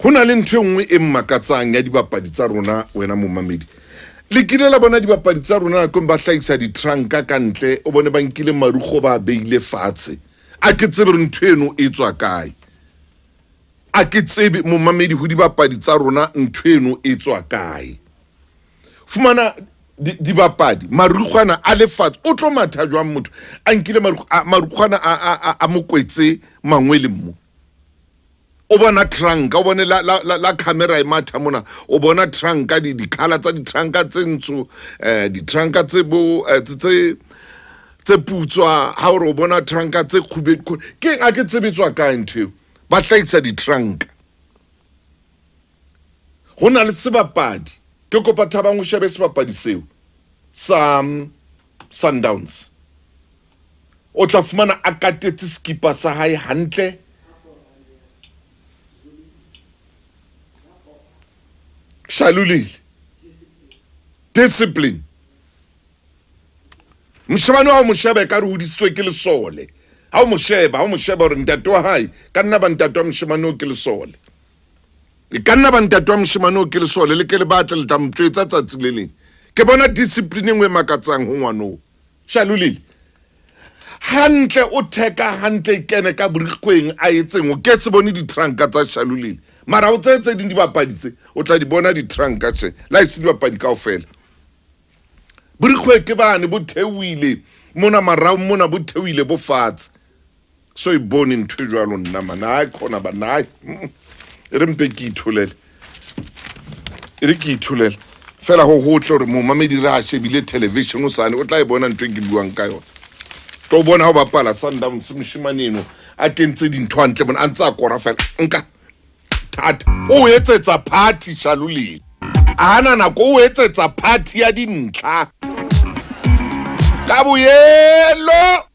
Ho na le ntho e nngwe e mmakatsang ya dibapadi tsa rona wena momamedi. Le kile la bona dibapadi tsa rona nakong ba hlahisa ditranka ka ntle, o bone ba nkile marukgo ba beile fatshe. A ke tsebe re ntho eno e tswa kae. A ke tsebe momamedi ho dibapadi tsa rona ntho eno e tswa kae. Fumana dibapadi marukgwana a lefatshe, o tlo matha jwang motho a nkile marukgwana a mokwetse mangwele mmo. O bona tranka, o bone la camera e matha mona, o bona tranka dikhala tsa ditranka tse ntsho, ditranka tse bo tse putswa, ha o bona tranka tse kgubedu. Ke a ke tsebetswa kae ntho eo? Ba hlahisa ditranka. Ho na le sebapadi, ke kopa Thabang o shebe sebapadi seo sa Sundowns. O tla fumana a katetse skipa sa hae hantle. Shalulile. Discipline. Moshemane wa moshebe ka re hodisitswe ke lesole. Ha o mosheba, ha o mosheba hore ntate wa hae ka nna ba ntate wa moshemane o ke lesole. E ka nna ba ntate wa moshemane o ke lesole, le ke le batle le tla motjwetsa tsatsi le leng. Ke bona discipline engwe e makatsang ho ngwano. Shalulile. Hantle o theka hantle e kene ka borikgweng a etseng, o ke se bone ditranka tsa Shalulile. Mara o tse ding dibapadi tse o tla di bona ditranka tje, la ise dibapadi kaofela. Borikgwe ke bane bo theohile mona marao mona, bo theohile bo fatshe. So e bone ntho e jwalo nna mana, ai khona ba nai. E re mpe ke itholele. E re ke itholele. Fela ho hotle hore momamedi re a shebile television o sane, o tla e bona ntho e ke buang ka yona. Tlo bona ha o bapala Sundowns moshemane eno a kentse dintho hantle mona, a ntse a kora fela. Nka thata. O etsetsa party Shalulile. Ana nako o etsetsa party ya dintlha. Ka boyelo.